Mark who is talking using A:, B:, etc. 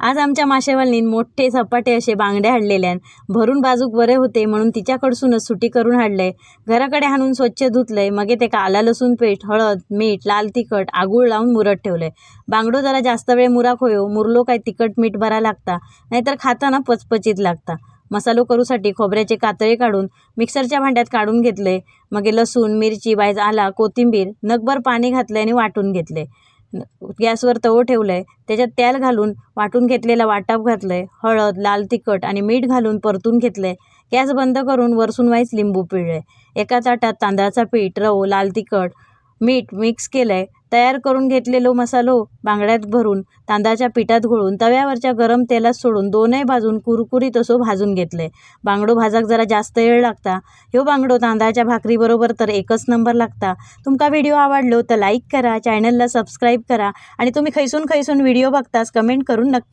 A: आज आमच्या माशेवालीन मोठे सपाटे असे बांगडे हाडलेल्यान भरून बाजूक बरे होते म्हणून तिच्याकडसूनच सुटी करून हाडले. घराकडे हाणून स्वच्छ धुतलंय. मगे तेका आला लसूण पेस्ट, हळद, मीठ, लाल तिखट, आगूळ लावून मुरत ठेवलंय. बांगडो जरा जास्त वेळ मुराक होयो, मुरलो काय तिखट मीठ बरा लागता, नाहीतर खाताना पचपचीत लागता. मसालो करूसाठी खोबऱ्याचे कातळे काढून मिक्सरच्या भांड्यात काढून घेतले. मगे लसूण, मिरची, बायज आला, कोथिंबीर, नगभर पाणी घातले आणि वाटून घेतले. गॅसवर तवो ठेवलंय, त्याच्यात तेल घालून वाटून घेतलेला वाटाप घातलंय. हळद, लाल तिखट आणि मीठ घालून परतून घेतलंय. गॅस बंद करून वरसून वाईस लिंबू पिळलंय. एका ताटात तांदळाचा पीठ, रव, लाल तिखट, मीठ मिक्स केलंय. तयार करून घेतलेलो मसालो बांगड्यात भरून तांदळाच्या पिठात घोळून तव्यावरच्या गरम तेलात सोडून दोनही बाजून कुरकुरीत असो भाजून घेतले. बांगडो भाजाक जरा जास्त वेळ लागता. ह्यो बांगडो तांदळाच्या भाकरीबरोबर तर एकच नंबर लागता. तुमका व्हिडिओ आवडलो तर लाईक करा, चॅनलला सबस्क्राईब करा आणि तुम्ही खैसून खैसून व्हिडिओ बघतास कमेंट करून नक्की